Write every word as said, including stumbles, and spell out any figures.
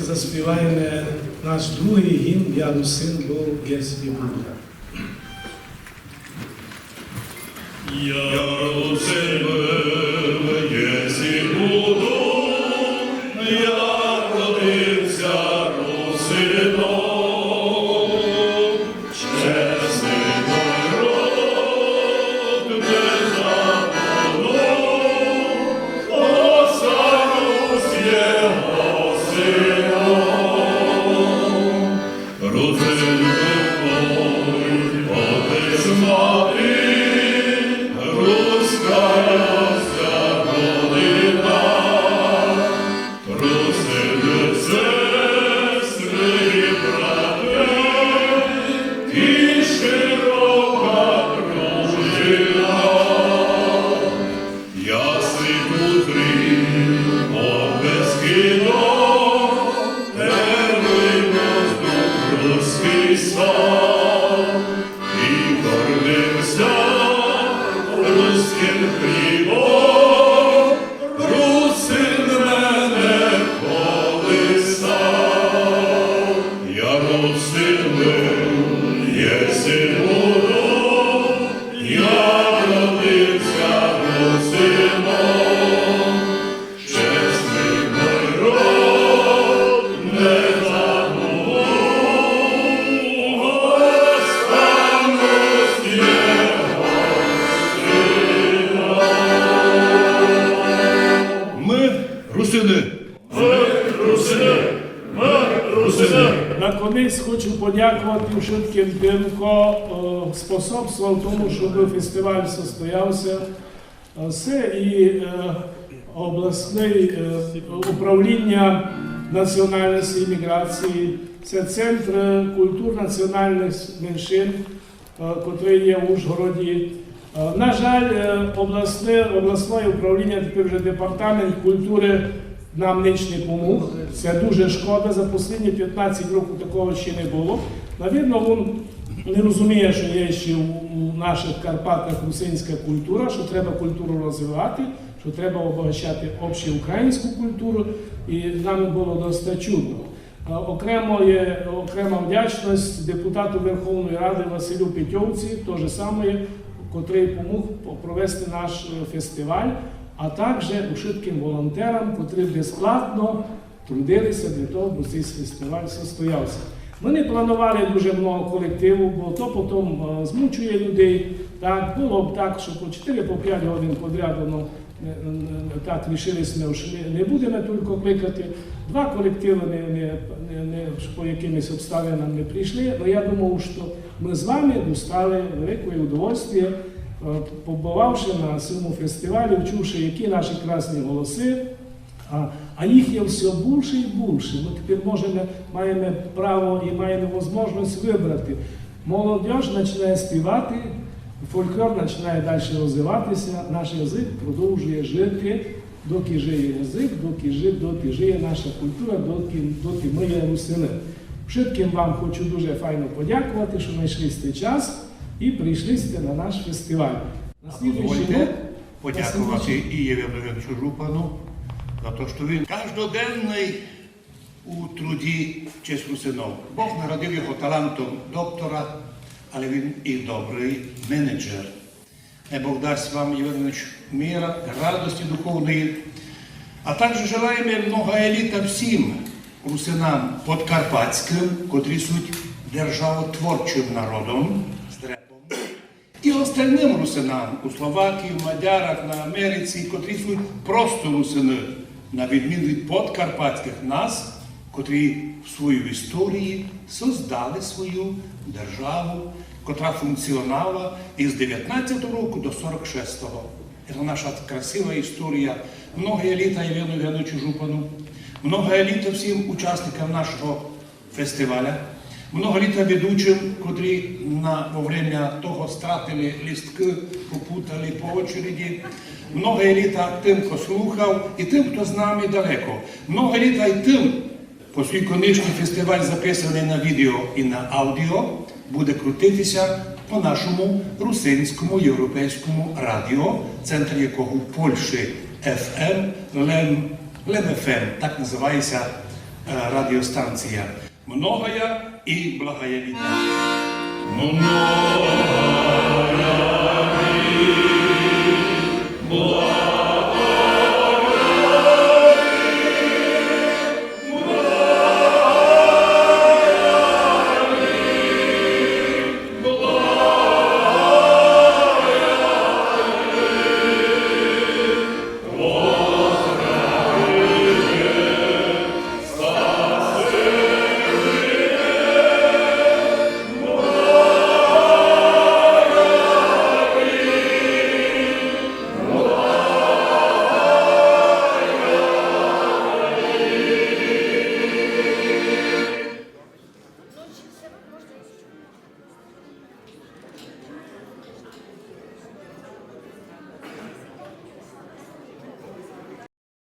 Заспіваєме наш другый гімн «Я русин быв, єсь і буду». Я русин быв, єсь і буду, я родився русином. Чесный мой род не забуду, останусь його сыном. Русин быв мой отець, мати, руська ся родина. Русины, сестры і браты, і широка дружина. Я сей узрів отецькый дом, первый воздух, руськый стол. І кормився руськым хлібом, русин мене колисав. Я русин быв, єсь і буду, я родився русином. Чесный мой род не забув, останусь його сыном. Мы русины. Мы русины. Мы русины. Наконець хочу подякувати вшыткым тым, ко, е, способствовав тому, щоб фестиваль состоявся. Се і, е, обласне, е, управління національності і міграції, се Центр культур національных меншин, е, котрый є в Ужгороді. Е, на жаль, е, обласне, обласне управління, тепер вже департамент культуры, нам нич не помуг. Се дуже шкода, за послідні пятнадцять років такого ще не было. Навірно, вун не розуміє, што є ще у, у нашых Карпатах русинська культура, што треба культуру розвивати, што треба обогащати общеукраїнську культуру, і нам было доста чудно. А окремо є, окрема вдячность депутату Верховної Ради Василю Петьовці, то же саме, котрый помуг по-, провести наш, е, фестиваль, а также ушыткым волонтерам, котрі безплатно трудили ся для того, бо сей фестиваль состояв ся. Мы не планували дуже много колективу, бо то потом, е, змучує людей. Так, было б так, што по чотири, по пять годин подряд, воно, е, е, так рішили сьме, што не, не будеме тілько кликати. Два колективы не, не, не, не, по якимось обставинам не пришли. Но я думав, што мы з вами достали велике удовольствие, е, побывавши на сьому фестивалі, вчувши, які наші красні голосы, а, а їх є всьо булше і булше. Мы тепер можеме, маєме право і маєме возможность выбрати. Молодь начинає співати, фольклор начинає дальше розвивати ся, наш язык продовжує жити, докі жиє язык, докі жи-, доті жиє наша культура, докі, доті мы є русины. Вшыткым вам хочу дуже файно подякувати, што знайшли сьте час і пришли сьте на наш фестиваль. На слідуючий рік Подякувати і Євгену Євгеновичу Жупану за то, што він каждоденный у труді в честь русинов. Бог наградив його талантом доктора, але він і добрый менеджер. Най Бог дасть вам, Євген Євгенович, мира, радости духовної. А также желаєме многоє літа всім русинам подкарпатськым, котрі суть державотворчым народом, з дрепом. І остальным русинам у Словакії, в мадярах, на Америці, котрі суть просто русины, на відміну від подкарпатськых нас, котрі в своїй історії создали свою державу, котра функціонала із девятнадцятого року до сорок шестого. Це наша красива історія. Многоє літа Євгену Євгеновичу Жупану, многоє літа всім учасникам нашого фестиваля, много літа ведучым, котрі на, во время того стратили листкы, попутали по очереди, много літа тым, хто слухав, і тым, хто з нами далеко. Много літа й тым, поскілько нынішній фестиваль записаный на відео і на аудіо, буде крутити ся по нашому русинському європейському радіо, центр якого в Польщі F M, Lem, Lem F M, так называє ся е, радіостанція. Многая і благая літа. Много